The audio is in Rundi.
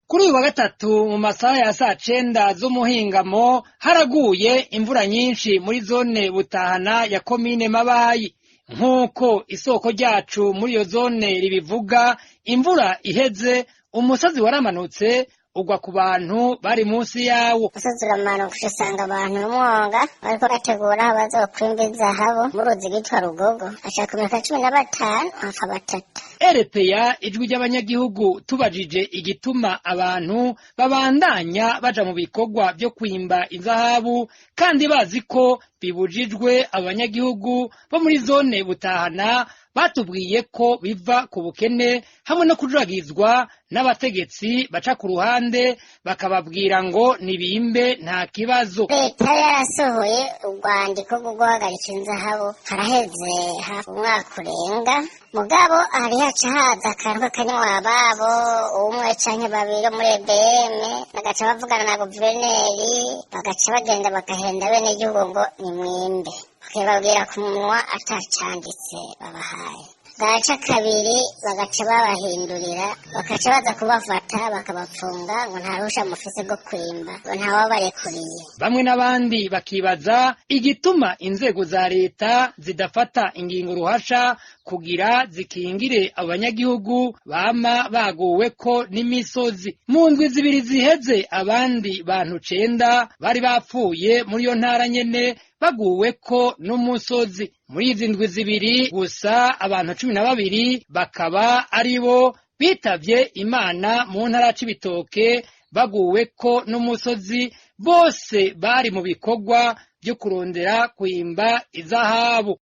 Kuri uyu wa gatatu mu masaha ya saa cenda z'umuhingamo haraguye imvura nyinshi muri zone Butahana ya komine Mabayi. Nk'uko isoko ryacu muri iyo zone ribivuga, imvura iheze umusozi waramanutse ugwa ku bantu bari munsi yawo. Umusozi uramanuka usanga abantu n'umwonga bariko bategura aho bazokwimba izahabu mu ruzi rwitwa Rugogo, hashika ku mirongo 15 hapfa batatu. RPA, Ijwi ry'Abanyagihugu, tubajije igituma abantu babandanya baja mu bikorwa vyo kwimba inzahabu kandi bazi ko bibujijwe, abanyagihugu bo muri zone Butahana batubwiye ko biva ku bukene hamwe no kujuragizwa n'abategetsi baca ku ruhande bakababwira ngo nibimbe nta kibazo. Leta yarasohoye urwandiko rwo guhagarika inzahabu haraheze hafi umwaka urenga, mugabo hari haca haza akantu k'akanywa ababo umwe canke babiri muri EBM, bagaca bavugana na guverineri, bagaca bagenda bagahenda bene igihugu ngo nimwimbe, bakababwira ku munwa atacanditse babahaye. Bwaca kabiri bagaca babahindurira, bagaca baza kubafata bakabapfunga ngo nta ruhusha mufise rwo kwimba, ngo ntawabarekuriye. Bamwe n'abandi bakibaza igituma inzego za leta zidafata ingingo ruhasha kugira zikingire abanyagihugu bama baguweko n'imisozi. Mu ndwi 2 ziheze abandi bantu 9 bari bapfuye muri iyo ntara nyene baguweko n'umusozi. Muri izi ndwi 2 gusa abantu 12 bakaba aribo bitavye Imana mu ntara Cibitoke baguweko n'umusozi, bose bari mu bikorwa vyo kurondera kwimba izahabu.